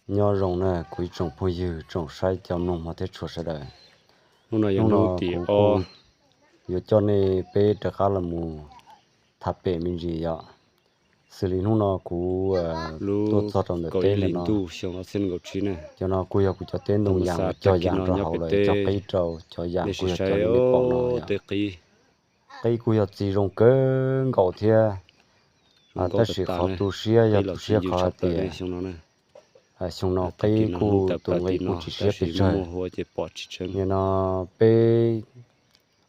Nyob zoo na kuv ib tsoom phooj ywg tsoom saib cov mloog hmov thiab tshua sawv daws. Hnub no kuv yuav coj nej peb rov qab los mus tham pem me ntsis yom. Xws li hnub no kuv tuaj txog rau ntawm teb lawm no, cov no kuj yog kuv cov teb ntoo yas uas cog yas nrog hauv lawm, cog qib rau cov yas kuj yog cov li nej pom no yom. Qib kuj yog txiv zoo kawg nkaus thiab, tab sis qhov tu siab yog tu siab qhov hais tias xyoo no qib kuj tus nqi kuj tsis siab pes tsawg. Nim no peb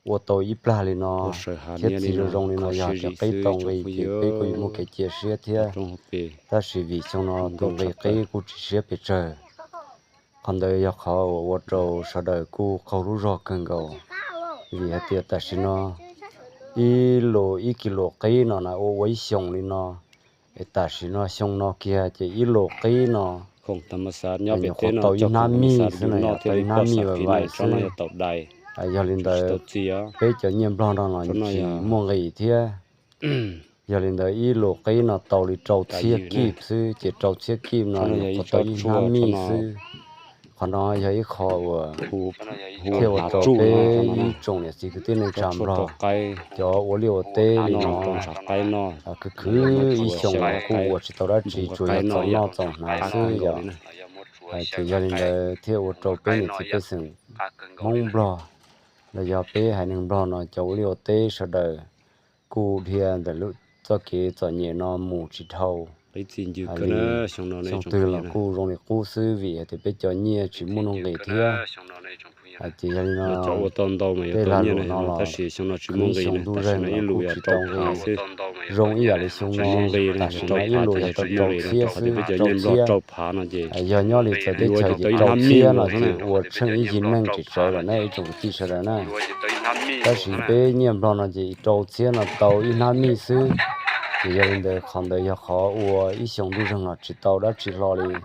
ua tau ib plag li no thiab txiv zoo zoo li no yog cov qib tau nqi ces peb kuj yuav muaj kev cia siab thiab. Tab sis vim xyoo no tus nqi qib kuj tsis siab pes tsawg, qhov ntawd yog qhov uas ua rau sawv daws kuj qaug lub zog kawg nkaus. Vim hais tias tam sim no ib lus ib kis lus qib no na ua ua ib xyoos li no, es tam sim no xyoo no kiag ces ib lus qib no nyuam qhuav tau ib hnab mij xwb na, tau ib hnab mij vais vais xwb. Yog li ntawd peb cov nyiaj nplog no no tsis muaj nqis thiab. Yog li ntawd ib lus qib no tau li rau txhiab kib xwb, ces rau txhiab kib no nyuam qhuav tau ib hnab mij xwb. Qhov no yog ib qho uas thiaj ua rau peb ib tsoom niam txiv kwv tij neej tsa nplog cov ua liaj ua teb li no khwv khwv ib xyoos kuj ua tsis tau dab tsi, tsuas yog txaus noj txaus hnav xwb yom. Ces yog li ntawd thiaj ua rau peb niam txiv pej xeem Hmoob nplog los yog peb haiv neeg nplog no cov ua liaj ua teb sawv daws kuj dhia ntawm lub txoj kev txom nyem no mus tsis dhau. Xyoo twg los kuj zoo li qub xwb vim hais tias peb cov nyiaj tsis muaj nuj nqis thiab. Ces yog li no tej lag luam no los ib xyoo ntuj zeeg los kuj tsis tau nqi zoo ib yam li xyoo no. Tam sim no ib lus yog tau rau txhiab xwb, rau txhiab. Yog nyob li txawv teb chaws ces rau txhiab no ces ua tsheej ib yig neej tseem tsawv lawm na ib tsoom kwv tij sawv daws na. Tab sis peb nyiaj nplog no ces rau txhiab no tau ib hnab mij xwb. Ces yog li ntawd qhov ntawd yog qhov ua ib xyoo ntuj zeeg los tsis tau dab tsi hlo li.